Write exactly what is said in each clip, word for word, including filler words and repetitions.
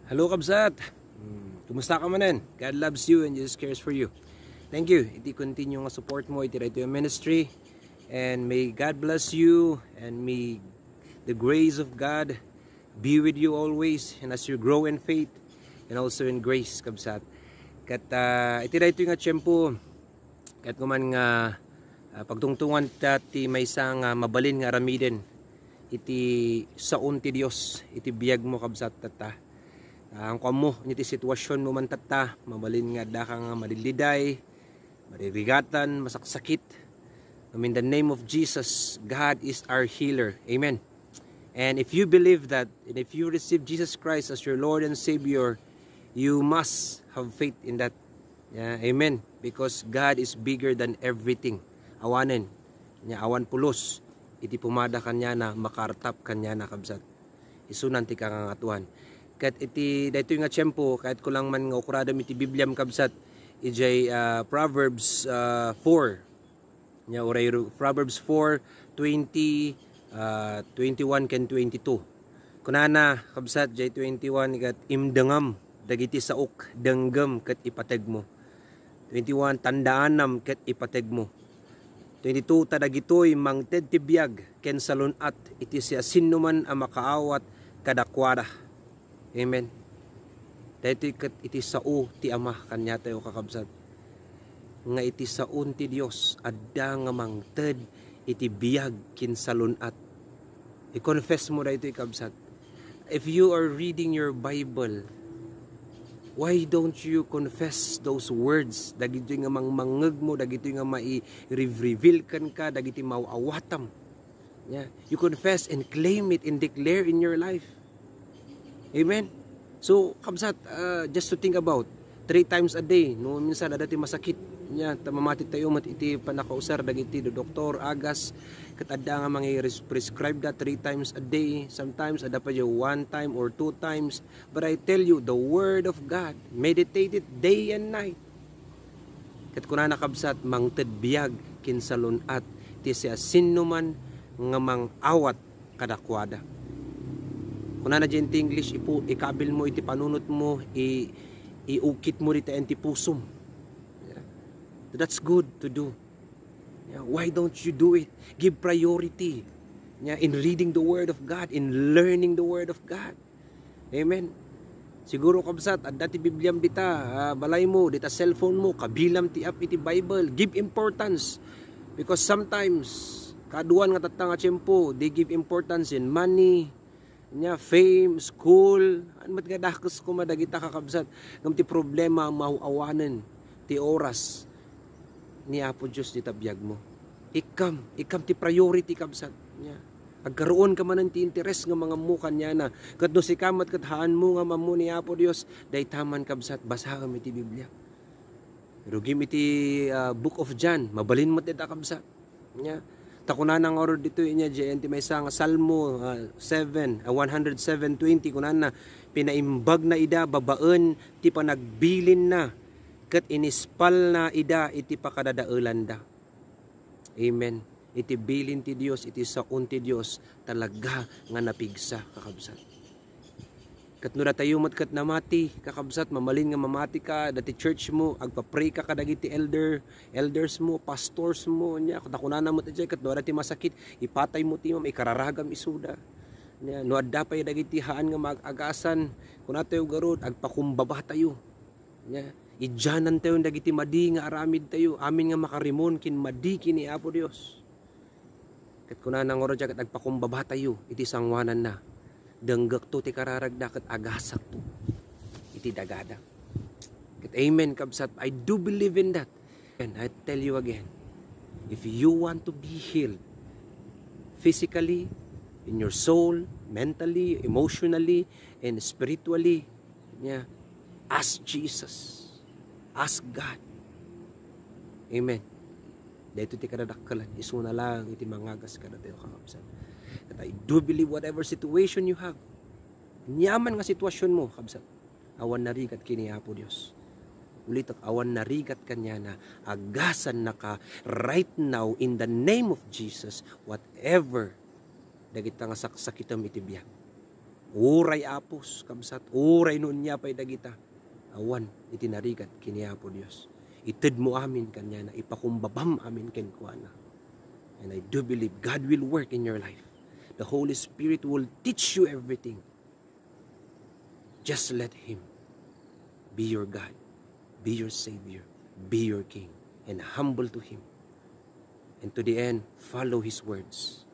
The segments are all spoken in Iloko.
Hello, kabsat. Hmm, kumusta ka manen? God loves you and Jesus cares for you. Thank you iti continue nga support mo iti daytoy a ministry. And may God bless you and may the grace of God be with you always and as you grow in faith and also in grace, kabsat. Ket, ah, iti daytoy nga tiempo, ket kuman nga, ah, pagtungtungan ta ti maysa nga mabalin nga aramiden iti saon ti Dios iti biag mo, kabsat, tatta. Ah, ang kuan mo, iti sitwasyon mo man tatta, mabalin nga adda ka nga madilliday, maririgatan, masaksakit. Ngem in the name of Jesus, God is our healer. Amen. And if you believe that, and if you receive Jesus Christ as your Lord and Savior, you must have faith in that. Yeah, amen. Because God is bigger than everything. Awanen. Nya awan pulos iti pumada kaniana, makaartap kaniana, kabsat. Isunan ti kangangatuan. Ket iti daytoy nga tiempo, kayatko lang man nga ukradem iti Bibliam, kabsat, idiay, ah, Proverbs, ah, four. Nya uray ru-, Proverbs four twenty, ah, twenty-one ken twenty-two. Kunana, kabsat, jay twenty-one, ket, "Imdengam dagiti saok, denggem ket ipategmo." Twenty-one, "Tandaanam ket ipategmo." Twenty-two, "Ta dagitoy mangted ti biag ken salun-at iti siasinoman a makaawat kadakuada." Amen. Daytoy ket iti sao ti Ama kaniatayo, kakabsat, nga iti saon ti Dios adda nga mangted iti biag ken salun-at. I-confess mo daytoy, kabsat. If you are reading your Bible, why don't you confess those words? Dagitoy nga mangmangngeg mo, dagitoy nga mai-reveal kenka, dagiti maaw-awatam. Yeah. You confess and claim it and declare in your life. Amen. So, kabsat, uh, just to think about, three times a day, no, minsan adda ti masakit, nya, ta mamati tayo met iti pannakausar dagiti doktor, agas, ket adda nga mangi-res-, prescribe da three times a day, sometimes adda pa diay one time or two times, but I tell you, the word of God, meditate it day and night. Ket kunana, kabsat, mangted biag ken salun-at ti siasinoman nga mang-awat kadakuada. Kunana diay iti English, ipu-, ikabil mo iti panunot mo, i-, iukit mo dita iti pusom. Yeah. That's good to do. Yeah. Why don't you do it? Give priority, yeah, in reading the Word of God, in learning the Word of God. Amen. Siguro, kabsat, adda ti Bibliam dita, ah, balay mo, dita cellphone mo, kabilam ti app iti Bible. Give importance. Because sometimes, kaaduan nga tatta nga tiempo, they give importance in money, nya, fame, school, ano met nga dakes koma dagita, kakabsat, ngem ti problema, maaw-awanen ti oras ni Apo Dios dita biag mo. Ikkam, ikkam ti priority, kabsat. Nya, agkaroon ka manen ti interes nga mangammo kaniana. Ket no sika met ket haanmo nga maammo ni Apo Dios, dayta man, kabsat, basaem iti Biblia. Rugim iti, ah, Book of John, mabalin met dayta, kabsat. Nya, ta kunana ngarud ditoy, nya, diay ti maysa nga Salmo, ah, seven, ah, one hundred seven twenty, kunana, "Pinaimbagna ida babaen ti panagbilinna, ket inispalna ida iti pakadadaelanda." Amen. Iti bilin ti Dios, iti saon ti Dios, talaga nga napigsa, kakabsat. Ket no datayo met ket namati, kakabsat, mamalin nga mamati ka, dati church mo, agpa-pray ka kadagiti elder, elders mo, pastors mo, nya, ta kunana met idiay, ket no adda ti masakit, ipatay mo ti imam, ikararagam isuda. Nya, no adda pay dagiti haan nga maag-agasan, kunatayo garud, agpakumbaba tayo. Nya, idianan tayo dagiti madi nga aramid tayo, amin nga makarimon ken madi ken ni Apo Dios. Ket kunana ngarud, ket agpakumbaba tayo iti sangoananna. Denggekto ti kararagda ket agasakto iti dagada. Ket amen, kabsat, I do believe in that. And I tell you again, if you want to be healed physically, in your soul, mentally, emotionally, and spiritually, nya, ask Jesus. Ask God. Amen. Daytoy ti kadadakkelan, isuna lang iti mangagas kadatayo, kakabsat. That I do believe whatever situation you have, aniaman nga sitwasyon mo, kabsat, awan narigat ken ni Apo Dios. Ulitek, awan narigat kaniana, agasannaka right now in the name of Jesus, whatever dagita nga saksakitem iti biag. Uray apos, kabsat, uray no ania pay dagita. Awan iti narigat ken ni Apo Dios. Itedmo amin kaniana, ipakumbabam amin kenkuana. And I do believe God will work in your life. The Holy Spirit will teach you everything. Just let Him be your God, be your Savior, be your King, and humble to Him. And to the end, follow His words.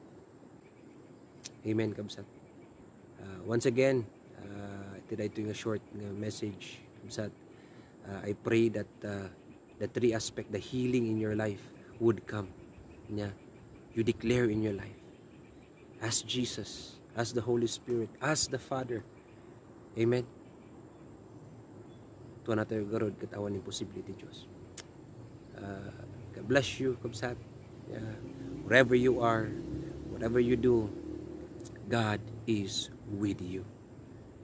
Amen, kabsat. Uh, once again, uh, iti daytoy nga short nga message, kabsat, uh, I pray that, uh, the three aspect, the healing in your life would come. Nya, you declare in your life. Ask Jesus, ask the Holy Spirit, ask the Father. Amen. Tuan tayo garud ket awan imposible iti Dios. Uh, God bless you, kabsat. Yeah. Wherever you are, whatever you do, God is with you.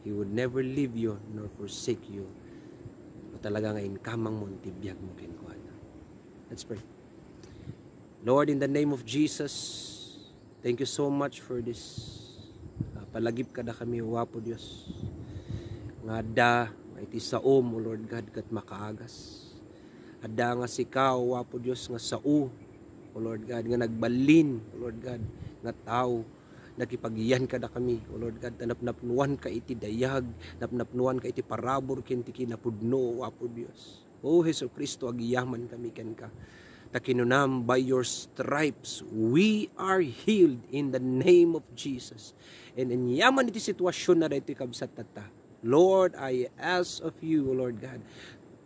He would never leave you nor forsake you. No talaga nga inkamangmo ti biagmo kenkuana. Let's pray. Lord, in the name of Jesus, thank you so much for this. Uh, palagip kadakami, O Apo Dios, nga adda nga iti saom, O Lord God, ket makaagas. Adda nga sika, O Apo Dios, nga sao, O Lord God, nga nagbalin, O Lord God, nga tao. Nakipagyan kadakami, O Lord God, ta napnapnuanka iti dayag, napnapnuanka iti parabur ken ti kinapudno, O Apo Dios. O Jesu-Cristo, agyaman kami kenka. Ta kinunam, "By your stripes, we are healed in the name of Jesus." And inyaman iti sitwasyon na daytoy, kabsat, tatta, Lord, I ask of you, O Lord God,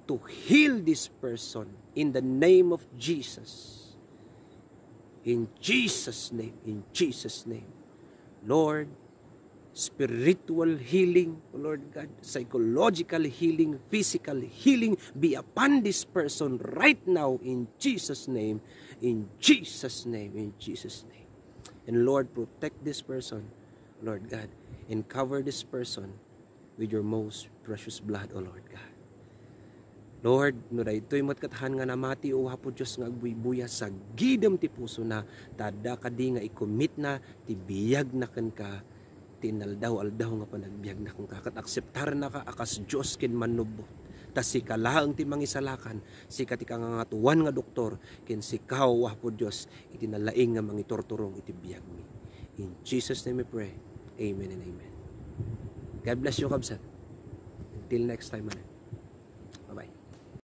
to heal this person in the name of Jesus. In Jesus' name, in Jesus' name. Lord, spiritual healing, O Lord God, psychological healing, physical healing be upon this person right now in Jesus' name, in Jesus' name, in Jesus' name. And Lord, protect this person, Lord God, and cover this person with your most precious blood, O Lord God. Lord, no daytoy met ket han nga namati, O Apo Dios, nga agbuybuya, sagidem ti pusona, ta adda kadi nga i-commit na ti biagna kenka ti inaldaw-aldaw nga panagbiagna kenka, ket akseptarennaka a kas Dios ken Mannubbot. Ta sika laeng ti mangisalakan, sika ti kangangatuan nga doktor, ken sika, O Apo Dios, iti nalaing nga mangiturturong iti biagmi. In Jesus' name we pray. Amen and amen. God bless you, kabsat. Until next time, amen.